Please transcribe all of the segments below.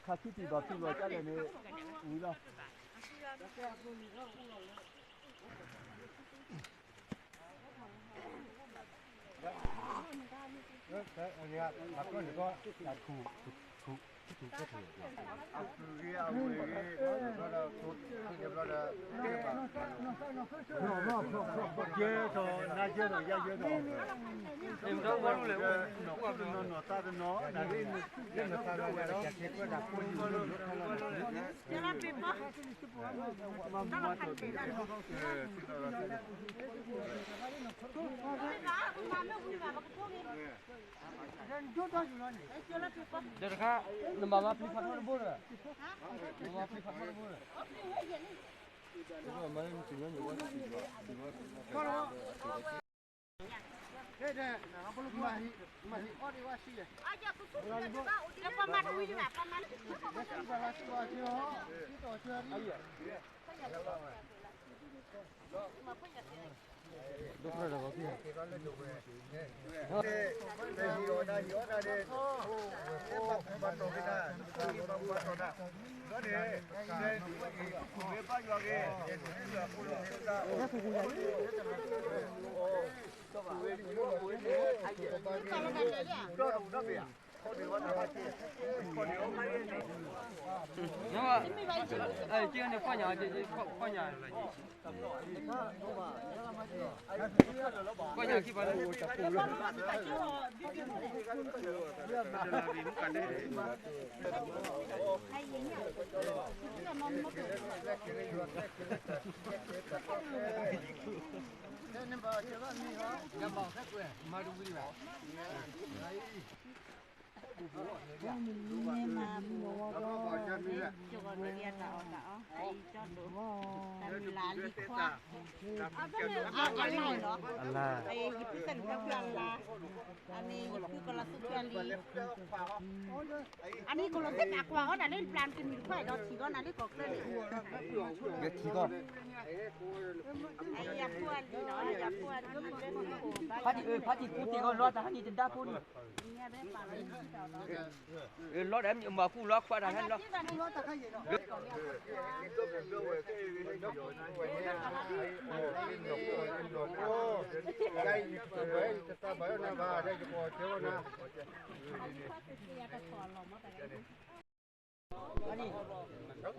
ခါဆူတံၢ်ဘၣ်ဖုးလီၤကလဲၣ်န့ၣ် ဝံၤလီၤ. ကဲထီၣ်နါကဲထီၣ်ယါကဲထီၣ် နီၢ်သးတနီၤ ဒီးတခါ နမၤမၤပျံၤဖးထီတဘိဒီး နမၤပျံၤဖးထီတဘိဒီး အလါ အန့ၣ်ကလီၤသ့ၣ်နးကွၢ်အီၤနၤလၢ plan ကမံၤတခွါဒီးထံၣ်ကီးနၤလၢကီၢ်ချၢန့ၣ် ယထံၣ်ကီး ဖါတံၢ်အၢ ဖါတံၢ်ကူတ့ၢ်ကီးလီၤတၢ်ဟးန့ၣ်တဒါဖိန့ၣ် လီၤဒီးမၤကူလီၤခွါတၢ်ဟဲလီၤ တၢ်ဂ့ၤဒီး ဒိၣ်ဝဲဒၣ်တၢ်ဂ့ၤဒီး နၤဒီး နၤဒီး ကၠီကလီနၤဒီး ဒိၣ်လဲၣ်နဖိ နၤကၢ်ဒိၣ်တၢ်ကဘၣ် နီၢ်ပၤကမွဲတုၤက့ၤလီၤ မ့ၢ်စံးညါလၢဖုကီၢ်လံဘၣ်ခွါ ဖဲကီၢ်လံ အဖုသၢန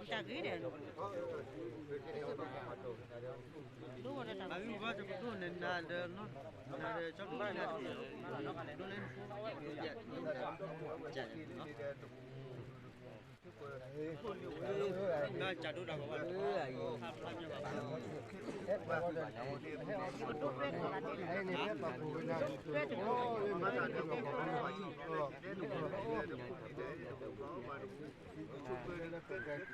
ဖီဖုအလံၤအပှီၢ်လၢလၢ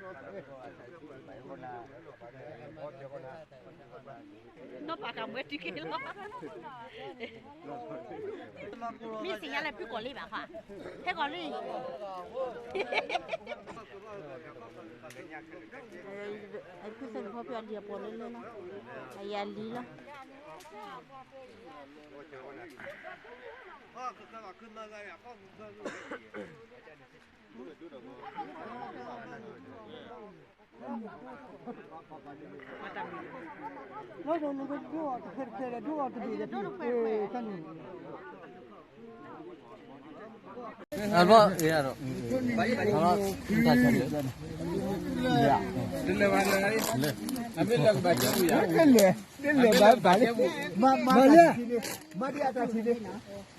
လီၤ အယၤလံလီၤ လီၤဒိၣ်နကဒိၣ်အီၤတဖဲတဖဲဒီး ဒိၣ်အီၤတဘ့ၣ်ဒီး တဘ့ၣ်တဖဲန့ၣ် အဘီ အဘီ တၢ်ဆၢလၢ တလဲၤဘၣ်လၢ အမ့ၢ်လၢကဘၣ်ကဲပူၤယါ တလဲၤ တလဲၤဘၣ်ဘၣ်လၢ မၤလၢ မၤဒ်အတၢ်ထံၣ်န့ၣ်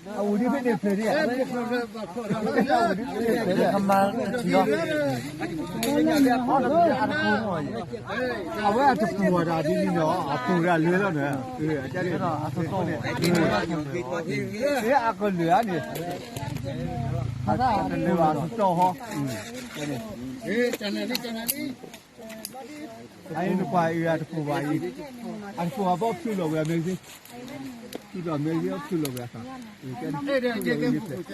အဝံၤဒ်ဖဲန့ၣ်ဖျၢၣ်ဒ် အဝံၤဒ်ဖဲန့ၣ်ဖျၢၣ်ဒ် ကမၤတထံၣ်လီၤ အဝဲအတပူၤဝဲဒၣ်ဒ်န့ၣ်နီၤ အပူၤဒၣ်လၢလီၤနီၤ အတၢ်န့ၣ် အကလၢာ်ဧါန့ၣ် အတလၢာ်ဘၣ် အကတီၢ်ဟီ အအံၤနကွၢ်အံၤအတပူၤဘၣ်အံၤ အတပူၤဘၣ်ဘီဖုလီၤဝဲအမဲာ်သ့ ဒီးမ့ၢ်လၢဖုလီၤဝဲအခါ, အဂ့ၤဒၣ်လီၤမး, ပှၤတ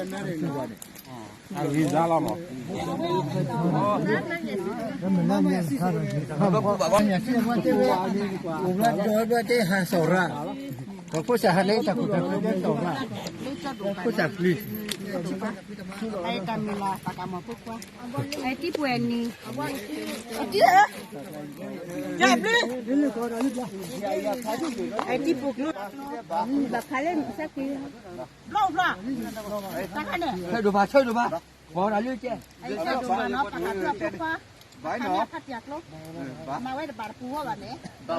ဟးစီၤရၣ်, ပှၤခိၣ်စးဟးလၢတၢ်ခိၣ်တၢ်ချၢစီၤရၣ်, ခိၣ်စးပျံၤ, တၢ်မုၢ်လၢ်ပှၤကမၤဖိခွါ, တံၤပှဲၤနံၤ, တံၤဧၢ, တံၤပူၤကျိ, ဘၣ်ဖးလၢနစၢ်က့ၤ, ဘျီဘျီ, တၢ်ခါန့ၣ်, ဆၢဒိၣ်ဘၣ် ဆၢဒိၣ်ဘၣ်, ပှၤဒၣ်လၢကဲ, ဆၢဒိၣ်ဘၣ်နီၤ ပှၤကဖၢဖိခွါ, ခါန့ၣ်ဖးတံၤကျိ, မၤဝဲတဘၣ်တပူၤဝဲဘၣ်န့ၣ်, တ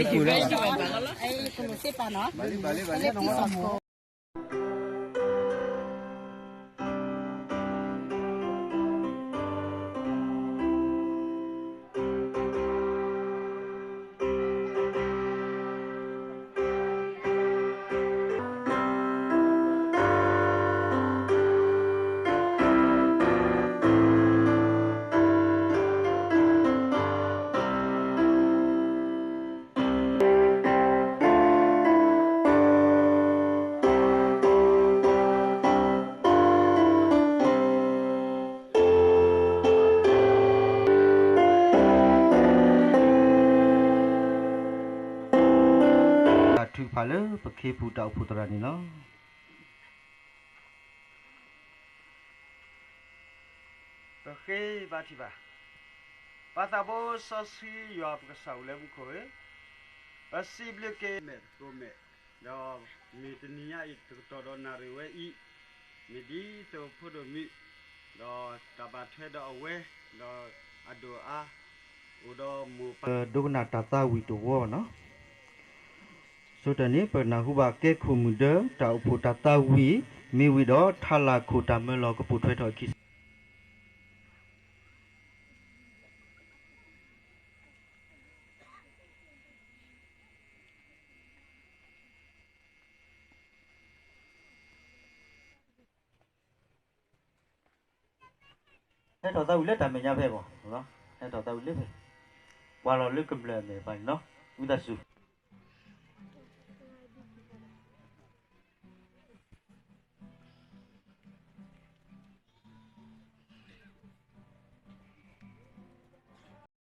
ပူၤလီၤ, ကလိၣ်စ့ပာ်နီၤ, လၢတံၤစီၤကိး တၢ်ထုကဖၣ်လၢပခ့ပူၤတၢ်အိၣ်ဖှိၣ်သရၣ်န့ၣ်လီၤ. ပဃ့ဘါထံၣ်ဘၣ်, ပၢ်သးဘိစီဆှံယွၤပကစၢ်အိၣ်လၢမူခိၣ်ဧၢ, ပစံးဘျုးက့ၤမဲာ်သကိးမဲာ်, ဒီးမ့ၢ်တနံၤညါအံၤတကတီၢ်ဒီးနၣ်ရံၣ်ဝဲအံၤ, မ့ၢ်ဒ်သိးဖိဒိၣ်မုၣ်, ဒီးတၢ်ဘၣ်ထွဲဒီးအဝဲ, ဒီးအဒိၣ်အါ, အိၣ်ဒီးမိၢ်ပၢ် ဒိကနၣ်တၢ်သးဝံၣ်တဝီနီၤ. ဆိတၢ်န့ၣ် ပနၢ်ဟူဘၣ်ကဲခိၣ်မုၢ်ဒၢ တၢ်အိၣ်ဖှိၣ်တၢ်သးဝံၣ်, မ့ၢ်ဝံၤဒီးထးလၢ်ခိၣ်တၢ်မၢလီၤကပိာ်ထွဲထီၣ်အခံ ဟဲထီၣ်သးဝံၣ်လၢတၢ်မဲာ်ညါဖဲမး, ဟဲထီၣ်သးဝံၣ်လၢဖဲ, ကွၢ်လီၤလၢကမျၢၢ်အမဲာ်ဖဲန့ၣ်နီၤ, ဝံသးစူၤ.